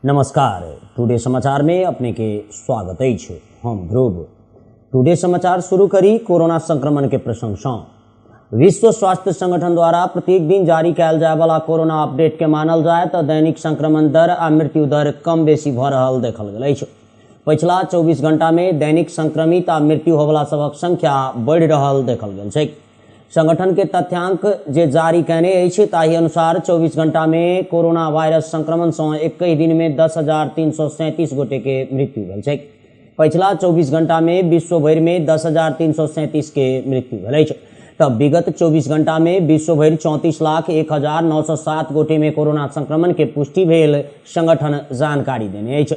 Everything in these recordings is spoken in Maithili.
नमस्कार, टुडे समाचार में अपने के स्वागत अछि। हम ध्रुव। टुडे समाचार शुरू करी कोरोना संक्रमण के प्रसंग सँ। विश्व स्वास्थ्य संगठन द्वारा प्रत्येक दिन जारी कयल जाय वाला कोरोना अपडेट के मानल जाय तऽ दैनिक संक्रमण दर आ मृत्यु दर कम बेसी भऽ रहल देखल गेल अछि। पछिला 24 घंटा में दैनिक संक्रमित आ मृत्यु होवला सभक संख्या बढ़ि रहल देखल गेल छै। संगठन के तथ्यांक जे जारी कयने अछि ताहि अनुसार 24 घंटा में कोरोना वायरस संक्रमण सँ 21 दिन में 10,337 गोटे के मृत्यु भेल छै। पछिला 24 घंटा में विश्व भरि में 10,337 के मृत्यु भेल अछि। तऽ विगत 24 घंटा में विश्व भरि 34,01,907 गोटे में कोरोना संक्रमण के पुष्टि भेल संगठन जानकारी देने अछि।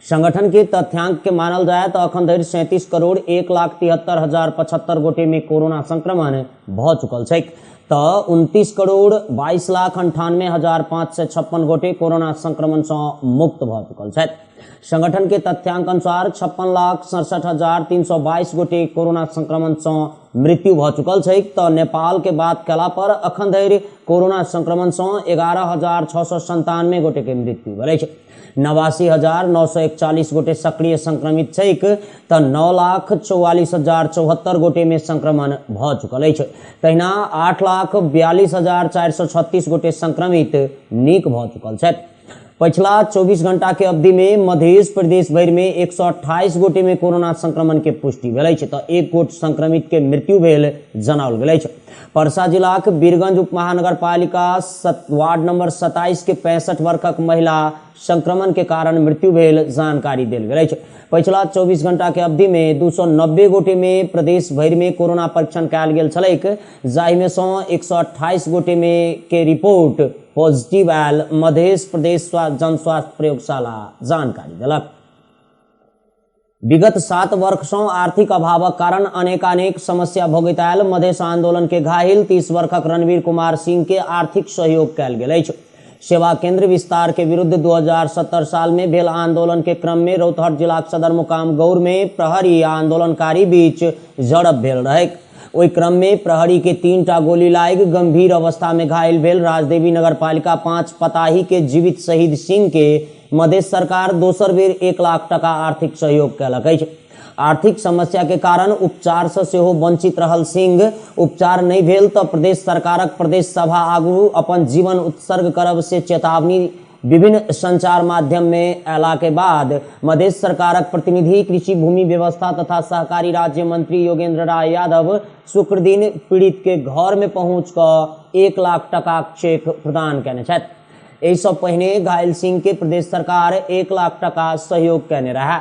संगठन के तथ्यांक के मानल जाय तऽ अखन धरि 37,01,73,075 गोटे में कोरोना संक्रमण भऽ चुकल छै। तऽ 29,22,98,556 गोटे कोरोना संक्रमण सँ मुक्त भऽ चुकल छथि। संगठन के तथ्यांक अनुसार 56,67,322 गोटे कोरोना संक्रमण सँ मृत्यु भऽ चुकल छै। तऽ नेपाल के बात कयला पर अखन धरि कोरोना संक्रमण सँ 11,697 गोटे के मृत्यु भेल अछि। 89,941 गोटे सक्रिय संक्रमित छैक तऽ 9,44,074 गोटे में संक्रमण भऽ चुकल अछि। तहिना 8,42,436 गोटे संक्रमित नीक भऽ चुकल छथि। पछिला 24 घंटा के अवधि में मध्य प्रदेश भरि में 128 गोटे में कोरोना संक्रमण के पुष्टि भेल अछि तऽ एक गोट संक्रमित के मृत्यु भेल जनाओल गेल अछि। परसा जिलाक वीरगंज उप महानगरपालिका वार्ड नंबर 27 के 65 वर्षक महिला संक्रमण के कारण मृत्यु भेल जानकारी देल गेल अछि। पछिला 24 घंटा के अवधि में 290 गोटे में प्रदेश भरि में कोरोना परीक्षण कयल गेल छलैक, जाहि में सँ 128 गोटे में के रिपोर्ट पॉजिटिव आयल मध्य प्रदेश जन स्वास्थ्य प्रयोगशाला जानकारी देलक। विगत 7 वर्ष सँ आर्थिक अभावक कारण अनेकानेक समस्या भोगैत आयल मधेश आंदोलन के घायल 30 वर्षक रणवीर कुमार सिंह के आर्थिक सहयोग कयल गेल अछि। सेवा केंद्र विस्तार के विरुद्ध 2070 साल में भेल आंदोलन के क्रम में रौतहट जिलाक सदर मुकाम गौर में प्रहरी आंदोलनकारी बीच झड़प भेल रहैक। ओहि क्रम में प्रहरी के 3टा गोली लागि गंभीर अवस्था में घायल भेल राजदेवी नगरपालिका 5 पताही के जीवित शहीद सिंह के मधेश सरकार दोसर बेर 1 लाख टका आर्थिक सहयोग कयलक अछि। आर्थिक समस्या के कारण उपचार से सेहो वंचित रहल सिंह उपचार नहि भेल तऽ प्रदेश सरकारक प्रदेश सभा आगू अपन जीवन उत्सर्ग करब से चेतावनी विभिन्न संचार माध्यम में अयला के बाद मधेश सरकारक प्रतिनिधि कृषि भूमि व्यवस्था तथा सहकारी राज्य मंत्री योगेंद्र राय यादव शुक्र दिन पीड़ित के घर में पहुंच कऽ 1 लाख टका चेक प्रदान कयने छथि। एहिसँ पहिने घायल सिंह के प्रदेश सरकार 1 लाख टका सहयोग कयने रहे।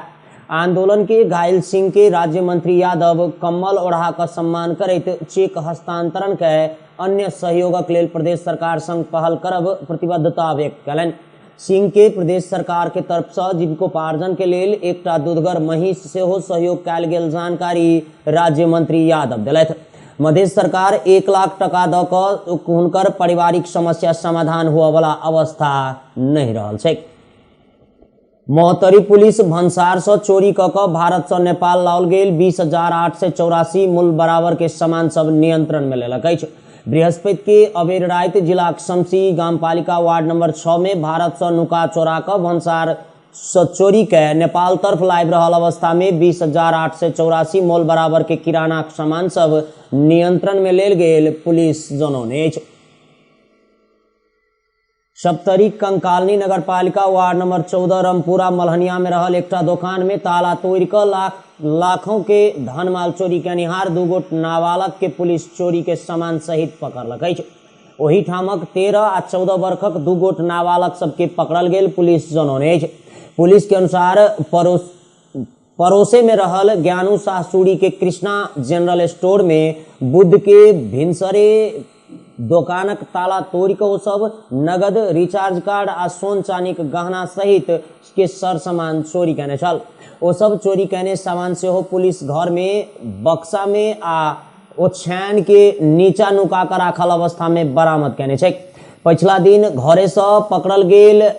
आंदोलन के घायल सिंह के राज्य मंत्री यादव कम्बल ओढ़ा कऽ सम्मान करैत चेक हस्तांतरण के अन्य सहयोगक लेल प्रदेश सरकार संग पहल करब प्रतिबद्धता व्यक्त कयलनि। सिंह के प्रदेश सरकार के तरफ सँ जीविकोपार्जन के लेल एकटा दुधगर महींस सेहो सहयोग कयल गेल जानकारी राज्य मंत्री यादव देलथि। मधेश सरकार 1 लाख टका दऽ कऽ हुनकर पारिवारिक समस्या समाधान हुअ वाला अवस्था नहि रहल छै। महोत्तरी पुलिस भंसार सँ चोरी कऽ कऽ भारत सँ नेपाल लाओल गेल 20,884 मूल्य बराबर के सामान सब नियंत्रण में लेलक अछि। बृहस्पति के अबेर राति जिलाक शमसी गामपालिका वार्ड नंबर 6 में भारत सँ नुका चोरा कऽ भंसार सँ चोरी के नेपाल तरफ लाबि रहल अवस्था में 20,884 मोल बराबर के किरानाक सामान सब नियंत्रण में लेल गेल पुलिस जनौने अछि। सप्तरी कंकालनी नगरपालिका वार्ड नंबर 14 रमपुरा मल्हनिया में रहल एकटा दोकान में ताला तोड़ि कऽ लाखों के धनमाल चोरी कयनिहार 2 गोट नाबालग के पुलिस चोरी के सामान सहित पकड़लक अछि। ओहि ठामक 13 आ 14 वर्षक 2 गोट नाबालग सबके पकड़ल गेल पुलिस जनौने अछि। पुलिस के अनुसार पड़ोसे में रहल ज्ञानू शाहसूरी के कृष्णा जनरल स्टोर में बुध के भिनसरे दोकानक ताला तोड़ि कऽ ओ सब नगद, रिचार्ज कार्ड आ सोन चानीक गहना सहित के सर सामान चोरी कयने छल। ओ सब चोरी कयने सामान सेहो पुलिस घर में बक्सा में आ ओछान के नीचा नुका कऽ राखल अवस्था में बरामद कयने छै। पछिला दिन घरे सँ पकड़ल गेल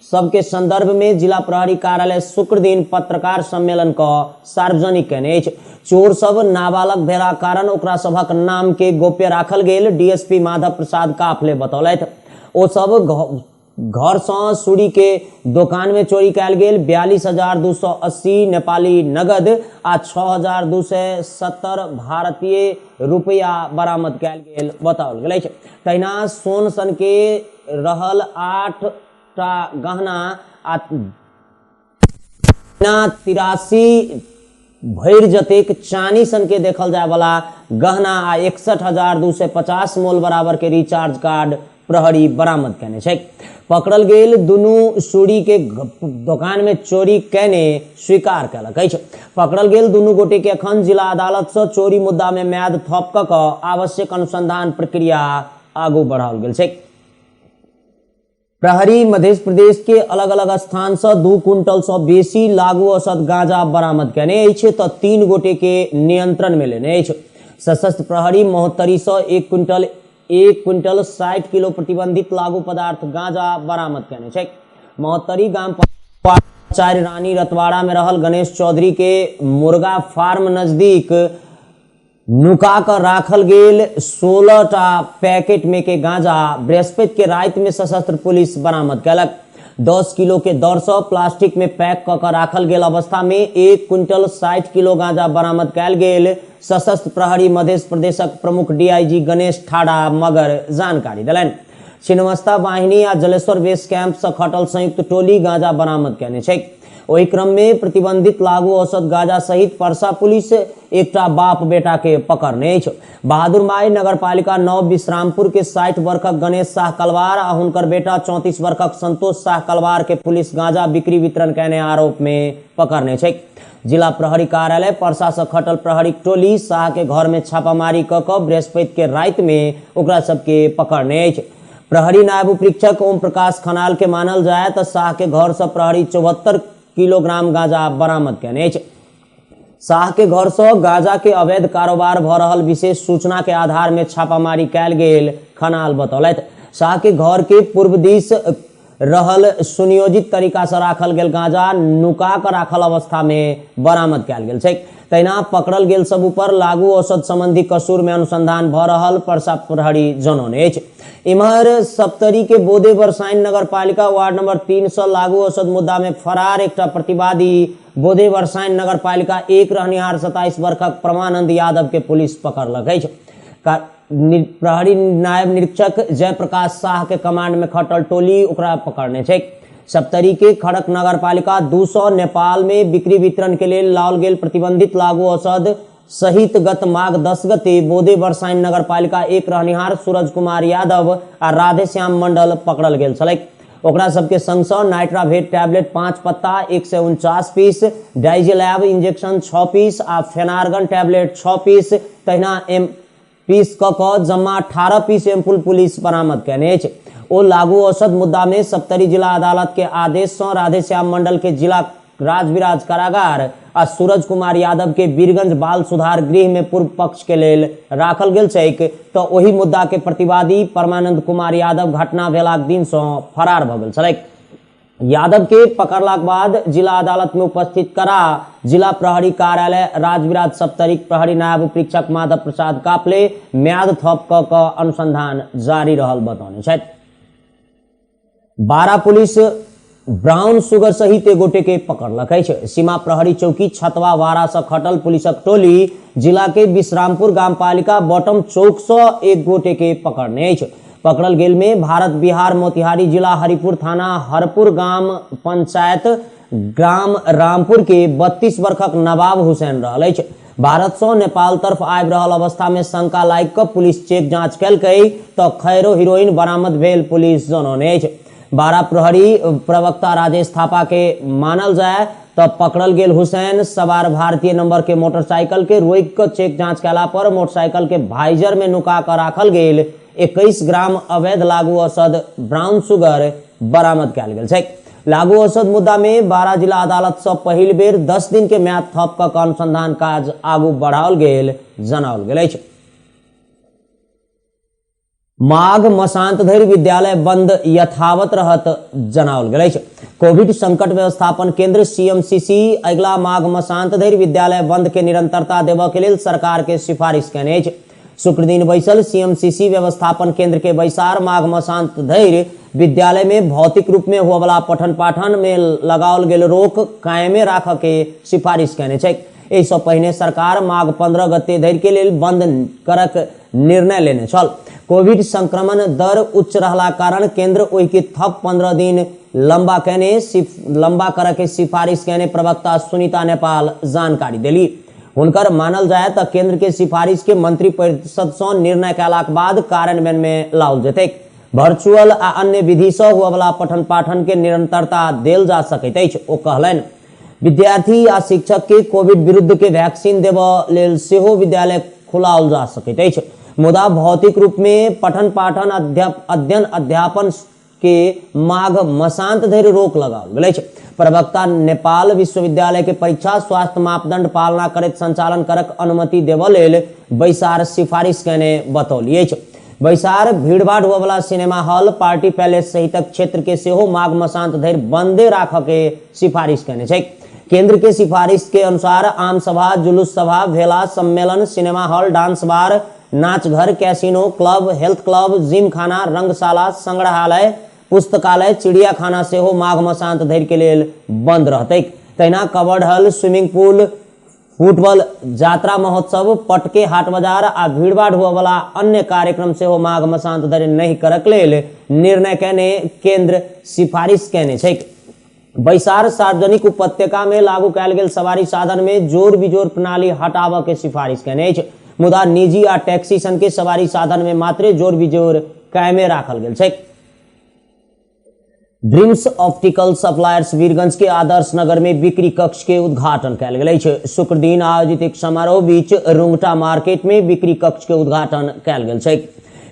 सबके संदर्भ में जिला प्रहरी कार्यालय शुक्र दिन पत्रकार सम्मेलन कऽ सार्वजनिक कयने अछि। चोर सब नाबालग भेला कारण ओकरा सभक नाम के गोप्य राखल गेल डीएसपी माधव प्रसाद काफले बतौलथि। ओ सब घर सँ सूरी के दोकान में चोरी कयल गेल 42,280 नेपाली नगद आ 6,270 भारतीय रुपया बरामद कयल गेल बताओल गेल अछि। तहिना सोन सन के रहल 8 टा गहना आ 83 भरि जतेक चानी सन के देखल जाय वाला गहना आ 61,250 मोल बराबर के रिचार्ज कार्ड प्रहरी बरामद केने छै। पकड़ल गेल दुनू सूरी के दोकान में चोरी केने स्वीकार केलक अछि। पकड़ल गेल दुनू गोटे के अखन जिला अदालत से चोरी मुद्दा में म्याद थप क आवश्यक अनुसंधान प्रक्रिया आगू बढ़ाओल गेल छै। प्रहरी मध्य प्रदेश के अलग अलग स्थान से 2 क्विंटल से बेसी लागू औषध गांजा बरामद केने अछि त 3 गोटे के नियंत्रण में लेने अछि। सशस्त्र प्रहरी महोत्तरी से 1 क्विंटल 60 किलो प्रतिबंधित लागू पदार्थ गांजा बरामद केने छै। महोत्तरी गाम 4 रानी रतवाड़ा में रहल गणेश चौधरी के मुर्गा फार्म नजदीक नुका कऽ राखल गेल 16 टा पैकेट में के गांजा बृहस्पति के राति में सशस्त्र पुलिस बरामद कयलक। 10 किलो के दर से प्लास्टिक में पैक कऽ के राखल गेल अवस्था में 1 क्विंटल 60 किलो गांजा बरामद कयल गेल सशस्त्र प्रहरी मध्य प्रदेशक प्रमुख डीआईजी गणेश ठाडा मगर जानकारी देलनि। छिन्नमस्ता वाहिनी आ जलेश्वर बेस कैंप से खटल संयुक्त टोली गांजा बरामद कयने छै। ओहि क्रम में प्रतिबंधित लागू औषध गांजा सहित परसा पुलिस एकटा बाप बेटा के पकड़ने अछि। बहादुर माई नगरपालिका 9 विश्रामपुर के 60 वर्षक गणेश शाह कलवार आ हुनकर बेटा 34 वर्षक संतोष शाह कलवार के पुलिस गांजा बिक्री वितरण कयने आरोप में पकड़ने छै। जिला प्रहरी कार्यालय परसा से खटल प्रहरी टोली शाह के घर में छापामारी क क बृहस्पति के राति में ओकरा सबके पकड़ने अछि। प्रहरी नायब उपरीक्षक ओम प्रकाश खनाल के मानल जाय त शाह के घर से प्रहरी 74 किलोग्राम गांजा बरामद कयने अछि। शाह के घर से गांजा के अवैध कारोबार भ रहल विशेष सूचना के आधार में छापामारी कयल गेल खनाल बतौलथि। शाह के घर के पूर्व दिस रहल सुनियोजित तरीका से राखल गेल गांजा नुका कऽ राखल अवस्था में बरामद कयल गेल छै। तहिना पकड़ल गेल सब ऊपर लागू औषध संबंधी कसूर में अनुसंधान भ रहल परसा प्रहरी जनौने अछि। इम्हर सप्तरी के बोदे बरसाइन नगर पालिका वार्ड नंबर 3 से लागू औषध मुद्दा में फरार एकटा प्रतिवादी बोदे बरसाइन नगर पालिका 1 रहनिहार 27 वर्षक परमानंद यादव के पुलिस पकड़लक अछि। प्रहरी नायब निरीक्षक जयप्रकाश शाह के कमांड में खटल टोली ओकरा पकड़ने छै। सप्तरी के खड़क नगर पालिका 200 नेपाल में बिक्री वितरण के लेल लाओल गेल प्रतिबंधित लागू औषध सहित गत माघ 10 गते बोदे बरसाइन नगर पालिका 1 रहनिहार सूरज कुमार यादव आ राधेश्याम मंडल पकड़ल गेल छलैक। ओकरा सबके संग सँ नाइट्रावेट टैबलेट 5 पत्ता 149 पीस, डाइजेलैब इंजेक्शन 6 पीस आ फेनार्गन टैबलेट 6 पीस तहिना एम पीस क जम्मा 18 पीस एम्पुल पुलिस बरामद कयने अछि। ओ लागू औषध मुद्दा में सप्तरी जिला अदालत के आदेश सँ राधेश्याम मंडल के जिला राजविराज कारागार आ सूरज कुमार यादव के वीरगंज बाल सुधार गृह में पूर्व पक्ष के लेल राखल गेल छैक त ओहि मुद्दा के प्रतिवादी परमानंद कुमार यादव घटना भेलाक दिन सँ फरार भ गेल छलैक। यादव के पकड़लाक बाद जिला अदालत में उपस्थित करा जिला प्रहरी कार्यालय राजविराज सप्तरीक प्रहरी नायब उपरीक्षक माधव प्रसाद कापले म्याद थप क अनुसंधान जारी रहल बतौने छथि। बारा पुलिस ब्राउन शुगर सहित एक गोटे के पकड़लक अछि। सीमा प्रहरी चौकी छतवा वारा से खटल पुलिसक टोली जिला के विश्रामपुर गाम पालिका बॉटम चौक से एक गोटे के पकड़ने अछि। पकड़ल गेल में भारत बिहार मोतिहारी जिला हरिपुर थाना हरपुर गाम पंचायत ग्राम रामपुर के 32 वर्षक नवाब हुसैन रहल अछि। भारत सँ नेपाल तरफ आबि रहल अवस्था में शंका लागि कऽ पुलिस चेक जांच केलकै तऽ खैरो हीरोइन बरामद भेल पुलिस जनौने अछि। बारा प्रहरी प्रवक्ता राजेश थापा के मानल जाय तऽ पकड़ल गेल हुसैन सवार भारतीय नंबर के मोटरसाइकिल के रोकि कऽ चेक जांच कयला पर मोटरसाइकिल के भाइजर में नुका कऽ राखल गेल 21 ग्राम अवैध लागू औषध ब्राउन शुगर बरामद कयल गेल छै। लागू औषध मुद्दा में बारा जिला अदालत सँ पहिल बेर 10 दिन के म्याद थप कऽ अनुसंधान काज आगू बढ़ाओल गेल जनाओल गेल अछि। माघ मसांत धरि विद्यालय बंद यथावत रहत जनाओल गेल अछि। कोविड संकट व्यवस्थापन केंद्र सीएमसीसी अगिला माघ मसांत धरि विद्यालय बंद के निरंतरता देबऽ के लेल सरकार के सिफारिश कयने अछि। शुक्र दिन बैसल सीएमसीसी व्यवस्थापन केंद्र के बैसार माघ मसांत धरि विद्यालय में भौतिक रूप में हुअवला पठन पाठन में लगाओल गेल रोक कायमे राखऽ के सिफारिश कयने छै। एहिसँ पहिने सरकार माघ 15 गते धरि के लेल बंद करक निर्णय लेने छल। कोविड संक्रमण दर उच्च रहला कारण केंद्र ओहि के थप 15 दिन लंबा कयने लंबा करऽ के सिफारिश कयने प्रवक्ता सुनीता नेपाल जानकारी देली। हुनकर मानल जाय तऽ केंद्र के सिफारिश के मंत्री परिषद सँ निर्णय कयलाक बाद कार्यान्वयन में लाओल जेतैक। वर्चुअल आ अन्य विधि सँ हुअवला पठन पाठन के निरंतरता देल जा सकैत अछि, ओ कहलनि। विद्यार्थी आ शिक्षक के कोविड विरुद्ध के वैक्सीन देबऽ लेल सेहो विद्यालय खुलाओल जा सकैत अछि, मुदा भौतिक रूप में पठन पाठन अध्ययन अध्यापन के माघ मसांत धरि रोक लगाओल गेल अछि। प्रवक्ता नेपाल विश्वविद्यालय के परीक्षा स्वास्थ्य मापदंड पालना करैत संचालन करक अनुमति देबऽ लेल बैसार सिफारिश कयने बतौली अछि। बैसार भीड़भाड़ हुअवला सिनेमा हॉल, पार्टी पैलेस सहितक क्षेत्र के सेहो माघ मसांत धरि बंदे राखऽ के सिफारिश कयने छै। केंद्र के सिफारिश के अनुसार आम सभा, जुलूस सभा, भेला, सम्मेलन, सिनेमा हॉल, डांस बार, नाचघर, कैसीनो, क्लब, हेल्थ क्लब, जिमखाना, रंगशाला, संग्रहालय, पुस्तकालय, चिड़ियाखाना सेहो माघ मसांत धरि के लेल बंद रहतैक। तहिना कवर्ड हॉल, स्विमिंग पूल, फुटबॉल जात्रा महोत्सव, पटके हाट बाजार आ भीड़भाड़ हुअवला अन्य कार्यक्रम सेहो माघ मसांत धरि नहि करक लेल निर्णय कयने केंद्र सिफारिश कयने छैक। बैसार सार्वजनिक उपत्यका में लागू कयल गेल सवारी साधन में जोर बिजोर प्रणाली हटाबऽ के सिफारिश कयने अछि, मुदा निजी आ टैक्सी सन के सवारी साधन में मात्रे जोर बिजोर कायमे राखल गेल छैक। ड्रीम्स ऑप्टिकल सप्लायर्स वीरगंज के आदर्श नगर में बिक्री कक्ष के उद्घाटन कयल गेल अछि। शुक्र दिन आयोजित एक समारोह बीच रुंगटा मार्केट में बिक्री कक्ष के उद्घाटन कयल गेल छै।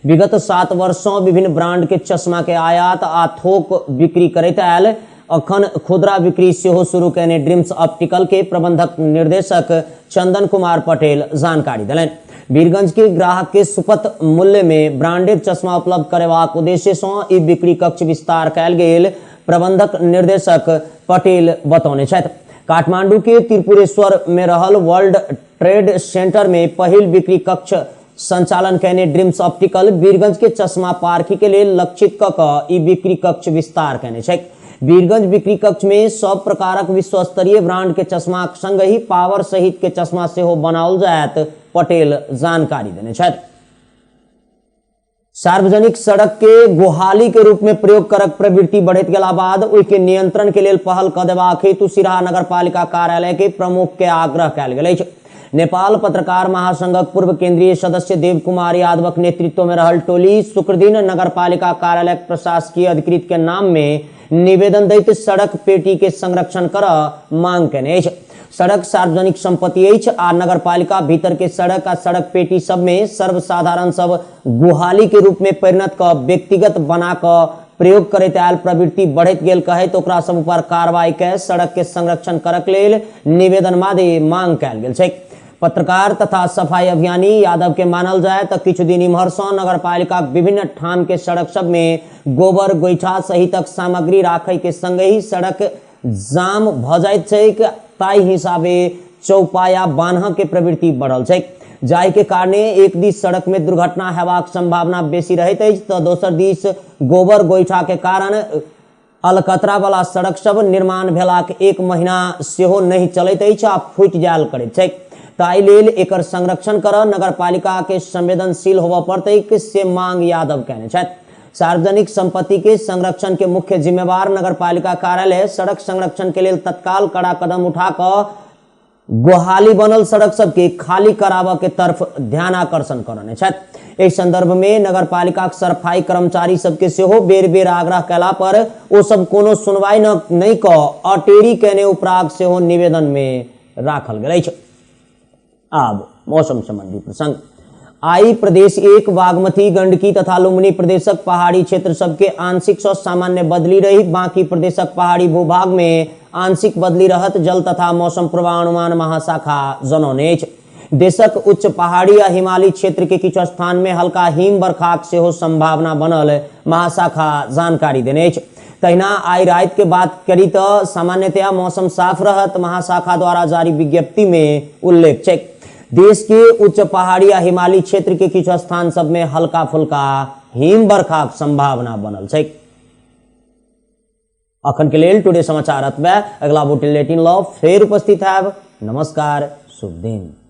विगत 7 वर्ष सँ विभिन्न ब्रांड के चश्मा के आयात आ थोक बिक्री करैत आयल अखन खुदरा बिक्री सेहो शुरू कयने ड्रीम्स ऑप्टिकल के प्रबंधक निर्देशक चंदन कुमार पटेल जानकारी देलनि। वीरगंज के ग्राहक के सुपथ मूल्य में ब्रांडेड चश्मा उपलब्ध करेबाक उद्देश्य सँ ई बिक्री कक्ष विस्तार कयल गेल प्रबंधक निर्देशक पटेल बतौने छथि। काठमांडू के त्रिपुरेश्वर में रहल वर्ल्ड ट्रेड सेंटर में पहिल बिक्री कक्ष संचालन कयने ड्रीम्स ऑप्टिकल वीरगंज के चश्मा पारखी के लेल लक्षित क क ई बिक्री कक्ष विस्तार कयने छै। वीरगंज बिक्री कक्ष में सब प्रकारक विश्वस्तरीय ब्रांड के चश्माक संगहि पावर सहित के चश्मा सेहो बनाओल जायत पटेल जानकारी देने छथि। सार्वजनिक सड़क के गोहाली के रूप में प्रयोग करक प्रवृत्ति बढ़ैत गेला बाद ओहि के नियंत्रण के लेल पहल क देबाक हेतु सिरहा नगरपालिका कार्यालय के प्रमुख के आग्रह कयल गेल अछि। नेपाल पत्रकार महासंघक पूर्व केंद्रीय सदस्य देव कुमार यादवक नेतृत्व में रहल टोली शुक्रदिन नगरपालिका कार्यालय प्रशासकीय अधिकृत के नाम में निवेदन दैत सड़क पेटी के संरक्षण कर मांग केने अछि। सड़क सार्वजनिक संपत्ति अछि आ नगरपालिका भीतर के सड़क आ सड़क पेटी सब में सर्वसाधारण सब गुहाली के रूप में परिणत क व्यक्तिगत बना क प्रयोग करैत आयल प्रवृत्ति बढ़ैत गेल कहैत ओकरा सब ऊपर कार्रवाई के सड़क के संरक्षण करक लेल निवेदन मादे मांग कयल गेल छै। पत्रकार तथा सफाई अभियानी यादव के मानल जाय तऽ किछु दिन इम्हर सँ नगरपालिका विभिन्न ठाम के सड़क सब में गोबर गोइठा सहितक सामग्री राखै के संगहि सड़क जाम भऽ जाइत छैक, ताहि हिसाबे चौपाया बान्ह के प्रवृत्ति बढ़ल छैक, जाहि के कारणे एक दिस सड़क में दुर्घटना हेबाक संभावना बेसी रहैत अछि तऽ दोसर दिस गोबर गोइठा के कारण अलकतरा वाला सड़क सब निर्माण भेलाक 1 महीना सेहो नहि चलैत अछि आ फूटि जायल करैत छैक। ताहि लेल एकर संरक्षण करऽ नगरपालिका के संवेदनशील होबऽ पड़तैक से मांग यादव कयने छथि। सार्वजनिक संपत्ति के संरक्षण के मुख्य जिम्मेवार नगरपालिका कार्यालय सड़क संरक्षण के लेल तत्काल कड़ा कदम उठा कऽ गोहाली बनल सड़क सबके खाली कराबऽ के तरफ ध्यान आकर्षण करने छथि। एहि संदर्भ में नगरपालिका सफाई कर्मचारी सबके सेहो बेर बेर आग्रह कयला पर ओ सब कोनो सुनवाई नहि कऽ अटेरी कयने उपराग सेहो निवेदन में राखल गेल अछि। आब मौसम संबंधी प्रसंग। आई प्रदेश 1 बागमती, गंडकी तथा लुम्बिनी प्रदेशक पहाड़ी क्षेत्र सबके आंशिक सँ सामान्य बदली रही बाकी प्रदेशक पहाड़ी भूभाग में आंशिक बदली रहत जल तथा मौसम पूर्वानुमान महाशाखा जनौने अछि। देशक उच्च पहाड़ी आ हिमालयी क्षेत्र के किछु स्थान में हल्का हिम बरखाक सेहो संभावना बनल महाशाखा जानकारी देने अछि। तहिना आइ राति के बात करी तऽ सामान्यतया मौसम साफ रहत महाशाखा द्वारा जारी विज्ञप्ति में उल्लेख छै। देश के उच्च पहाड़ी आ हिमालयी क्षेत्र के किछु स्थान सब में हल्का फुल्का हिम बरखाक संभावना बनल छै। अखन के लेल टुडे समाचार अतबे। अगला बुलेटिन ल फेर उपस्थित हैब। नमस्कार, शुभ दिन।